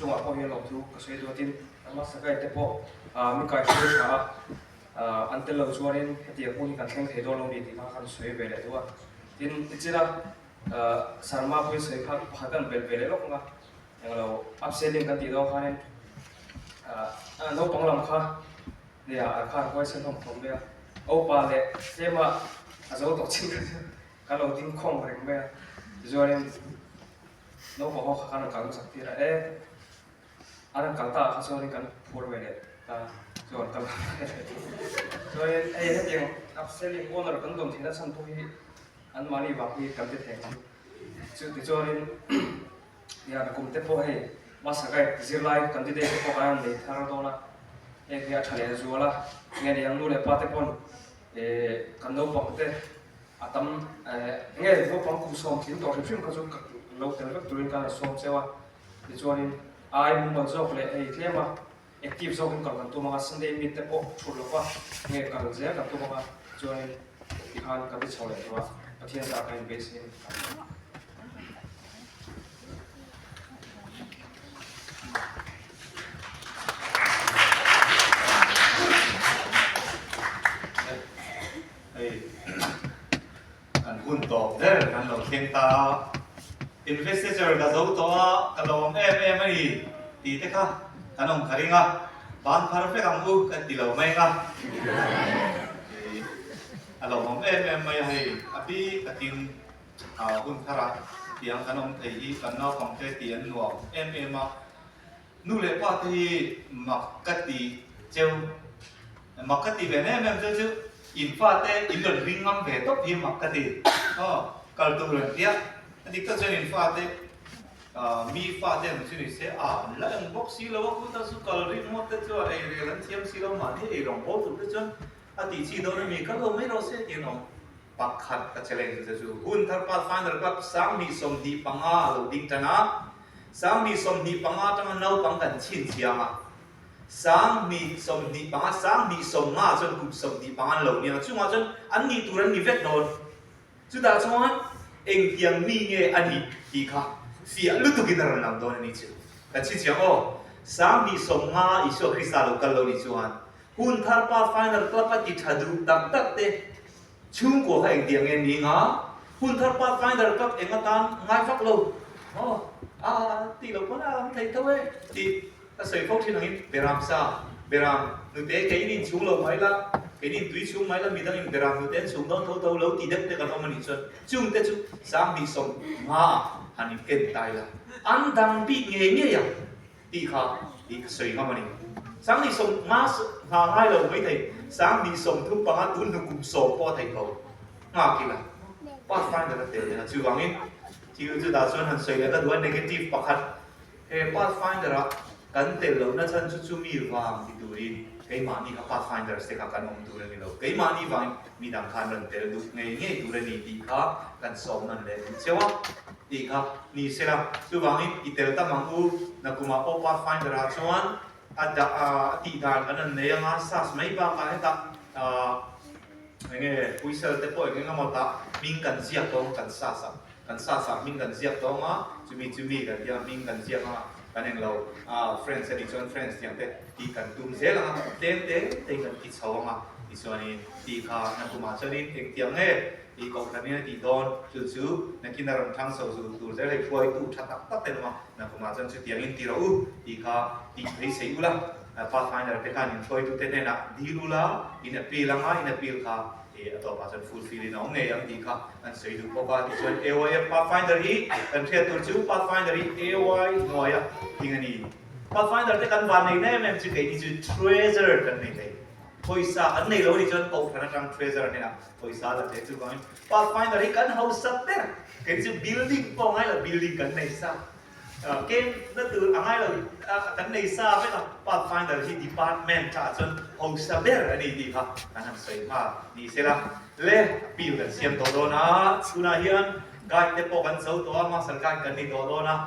chungah pawh hian lawmthu ka sawi duh a tin kan master guide te pawh min kaihruai tha a, an tel lo chuanin hetiang hun hi kan thleng thei dawn lo ni tih kha kan sawi ve leh duh a. Tin, nichina Sarma pawhin sawi kha pakhat kan belh ve leh lawk ang a, englo upselling kan tih dawn khanin naupang lam kha nia an khan huaisen hlawm khawp mai a, Opa leh tlema a zo tawh chin kha chu kan lo ding khawng reng mai a, tichuanin naupang ho kha kan rawn kal hmasak tir a, e an rawn kal ta ah kha chuanin kan phur ve leh ta chu an kal chuanin hei hetiang upselling owner kan dawn theihna chhan pawh hi anmahni vang hi kan ti thei ang chu tichuanin Nia ka kum te pawh hei Master Guide zirlai candidate te pawh kan han nei thar dawn a, heng hi a tha leh zual a, nge ni ang nu leh pa te pawn eh kan naupang te a tam eh nge naupang kum sawm tling tawh hrim hrim kha chu ka lo tel vek turin ka han sawm cheu a, tichuanin ai mumal zawk leh hei tlem a active zawkin kal kan tum ang a, Sunday meet te pawh thut lova nge kal zel kan tum ang a, chuanin tikhan kan ti chho leh tur a, Pathian zah kan inbeisei a ni. Hei kan hun tawp ber kan lo thleng ta a, investiture ka zo tawh a, ka lawm em em a ni tih te kha kan awm kha ring a, ban phar vek ang u ka ti lo mai ang a, a lawmawm em em mai a hei, a bik takin hun tharah tiang kan awm thei hi kan naupang te tih an nuam em em a. Nu leh pa te hi mak ka ti cheu, mak ka ti ve em em cheu chu in fa te in rawn ring ngam ve tawp hi mak ka ti. Aw, kal tur an tia, a dik tak chuan in fa te mi fa te ang chu ni se a an la eng bawk si lo a, kutah chu kal ring ngawt te chuan ei rel an thiam si lo, mahni ei rawng bawl tur te chuan a tih chi dawn a mi, kal lo mai rawh se tih an awm. Pakhat ka challenge che chu Hunthar Pathfinder Club 2025 a lo ding tan a, 2025 atanga naupang kan chhin chiang a, 2025, 2050 chuan kum 25 an lo nia, chungah chuan an nih tur an ni vek dawn. Chutah chuan engtiang mi nge a nih tih kha fiah lutukin a rawn lang dawn a ni chu. Kan chhin chiang aw, 2050 Isua Krista lo kal lo nih chuan Hunthar Pathfinder Club a ti tha duh tak tak te, Chhungkua kha engtiang nge ni nga? Hun thar Pathfinder Club eng atan ngai vak lo maw? A tih loh pawn a awm thei tho e tih ka sawi fo thin angin Beram sa, Beram nute keinin chhung lo mai la, keinin tui chhung mai la, midangin Beram nute an chhung dawn tho tho lo ti deuh te kan awm a nih chuan chungte chu 2050 ah han inken tai la, an dang bik ngei ngei ang. Tih kha tih ka sawi ngam a ni. 2050 hna ngai lo mai thei, 2035 tun hnu kum sawm pawh a thei tho. Nghak ila, Pathfinder a tel nen a chuvangin thil chutah chuan han sawi leh ka duh a, negative pakhat he Pathfinder ah kan tel lohna chhan chu chumi vang ti turin keimahni kha Pathfinders te kha kan awm tur a ni lo. Keimahni vangin midang khan rawn tel duh ngei ngei tur a ni tih kha kan sawm nawn leh duh cheu a. Tih kha ni sela, chuvangin i tel tam ang u, nakumah pawh Pathfinder ah chuan a dah a tih dan kan han nei anga, sas mai bakah hetah enge whistle te pawh eng eng emaw tah hming kan ziak dawn kan sas ah, kan sas ah hming kan ziak dawn a, chumi chumi kan tia hming kan ziak anga kan englo friends a nih chuan friends tiang te tih kan tum zel anga, tlem te te in kan ti chho anga tichuanin tih kha nakumah chuanin engtiang nge Tih kohhran in a tih dawn, chu chu nakin a rawn thang chho zul tur zel hei hruaitu tha tak tak te awm a, nakumah chuan chutiang in ti rawh u tih kha tih phei sei ula, Pathfinder te khan in hruaitu te hnenah dil ula, in appeal anga in appeal kha a tawpah chuan fulfill in a awm ngei ang tih kha an sawi duh bawk a, tichuan AYF Pathfinder hi kan hriat tur chu Pathfinder hi AY hnuaia ding a ni. Pathfinder te kan van nei na em em chu keini chu treasure kan nei thei. Pawisa kan nei lo a nih chuan Kohhran atang treasurer hnenah pawisa la hle chuvangin Pathfinder hi kan hausa ber, kei chu building pawh a ngai lo, building kan nei sa, camp na tur a ngai lo, kan nei sa vek a, Pathfinder hi department ah chuan hausa ber a ni tih kha kan han sawi nghal ni sela le appeal kan siam tawh dawn a, tunah hian guide te pawh kan zo tawh a, master guide kan ni tawh dawn a.